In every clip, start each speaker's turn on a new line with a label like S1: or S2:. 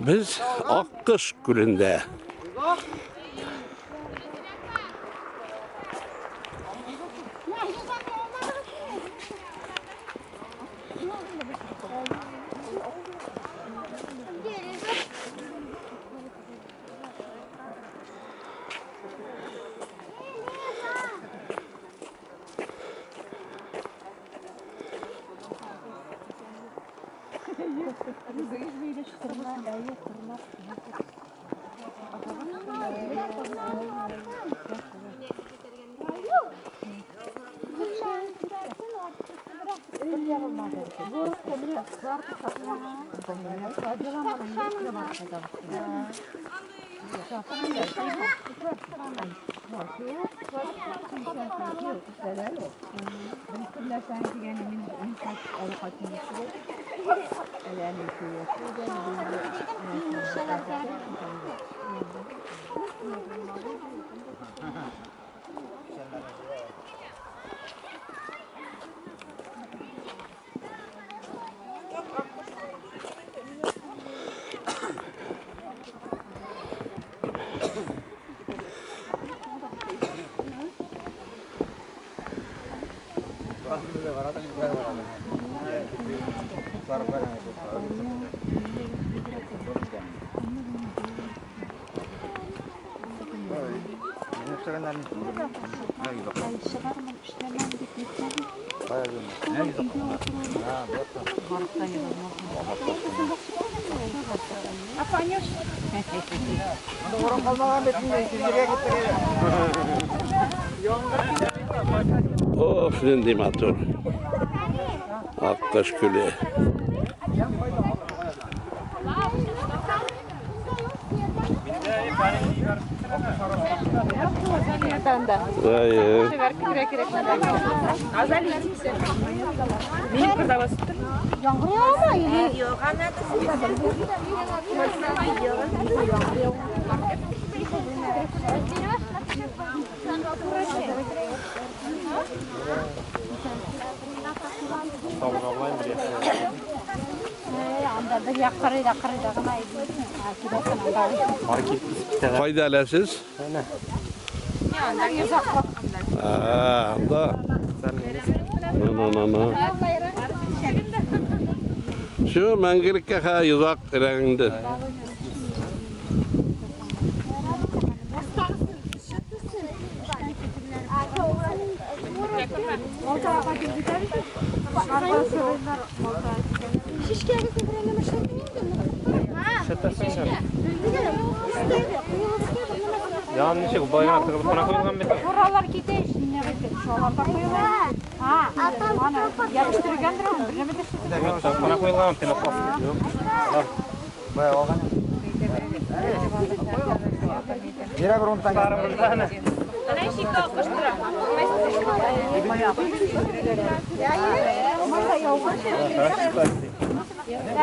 S1: Без Аккош күлендә. Of, нинди матур. Аккош күле. Кайда әле сез? Анда. На. Şu мәңгелеккә ха йозак эләгенде.
S2: Buralar китә ишенә бит. Шуларда куела. Ана ябыштыргандыр аны, бер нәмә дә
S3: Кына куелган пенопласт.
S4: Бая алган. Бирә бер унтан.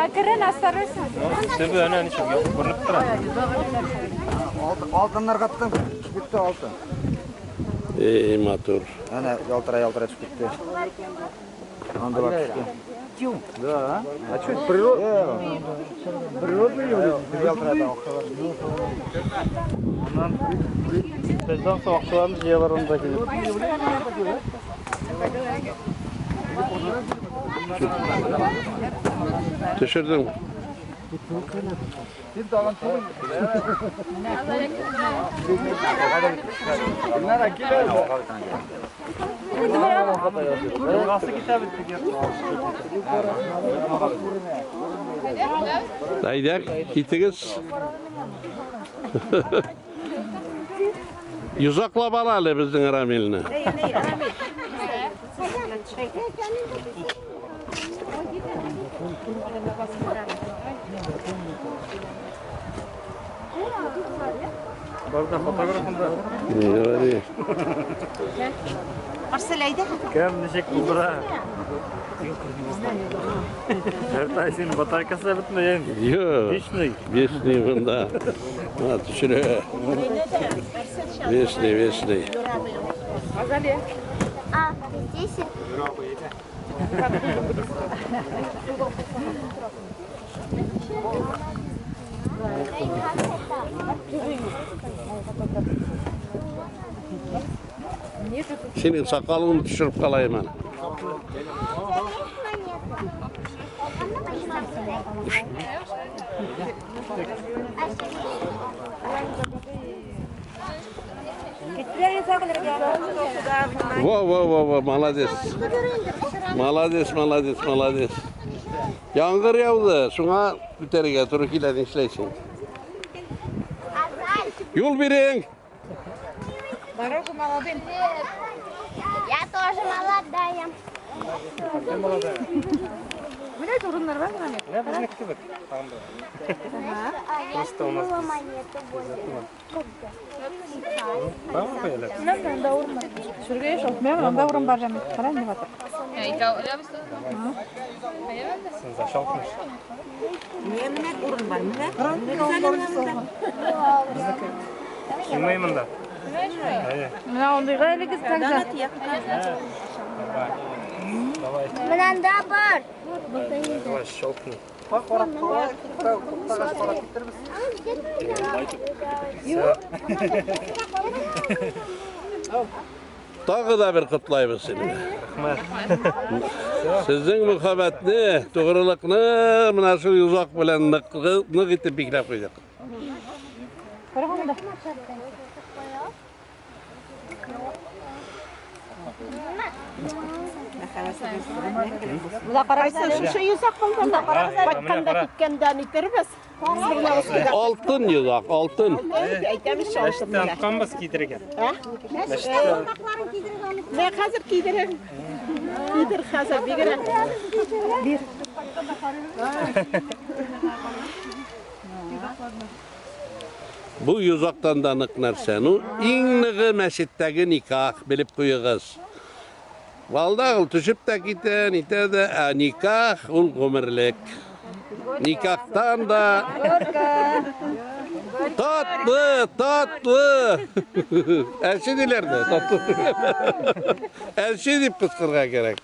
S2: Әкрен осторожно.
S3: Төбе әнә ничек күренеп тора.
S4: Алтыннар каттым. Төшеп китте алтын.
S1: Ey матур.
S4: Әнә ялтыра-ялтыра төшеп китте. Анда бар төште.
S5: Да. А что, это природа? Природный явление?
S4: Ялтыра да акчалар.
S5: Бездән соң акчаларны җыялар анда килеп.
S1: Төшердем.
S4: Син тагын түгел. Гөлнара кил әле.
S5: Елгасы китә бит.
S1: Әйдә, китегез. Йозаклап ала әле безнең Рамилне.
S5: Барда фотографында.
S1: Не говори.
S6: Марсель, әйдә.
S5: Кем ничек булдыра? Һәр син батарейкасы бетмәгән.
S1: Юк.
S5: Вечный.
S1: Вечный монда. Менә төшерә. Вечный, вечный.
S7: А, здесь
S1: Синең сакалыңны төшереп калайым әле. Во, во, во, во, молодец. Молодец, молодец, молодец. Яңгыр яуды, шуңа күтәрергә туры килә, нишләйсең? Юл бирең.
S2: Дорогу молодым.
S6: Я тоже молодая.
S2: Менә урыннар бар менә.
S3: Менә безнеке кебек. Тагын да. Просто у нас
S6: Монету больше.
S3: Бармы куялар?
S2: Менә монда урын бар. Төшергә шул. Менә монда урын бар җәмит. Кара ни батыр.
S3: Син защелкнешь. Килмәй монда. Әйе.
S2: Менә андыйга әлегез также.
S3: Давай,
S6: Монда бар.
S3: давай, щелкни.
S1: Тагы да бер котлайбыз сине. Сезнең мөхәббәтне, тугрылыкны менә шул йозак белән нык нык итеп бикләп куйдык.
S2: Кара монда. Монда карагыз әле.
S7: Шушы йозак булганда кайтканда киткәндә нитербез.
S1: Алтын йозак, алтын.
S7: Әйтәм ич алтын.
S3: Мәчеттән тотканбыз кидергә.
S7: Менә хәзер кидерәм. Кидер хәзер бигрәк.
S1: Бу йозактан да нык нәрсә. Ну, иң ныгы мәчеттәге никах, белеп куегыз. Валда ул төшеп тә китә, нитә дә, ә никах ул гомерлек. Никахтан да татлы, татлы. Әче диләр дә, татлы. Әче дип кычкырырга кирәк.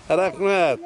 S1: Рәхмәт.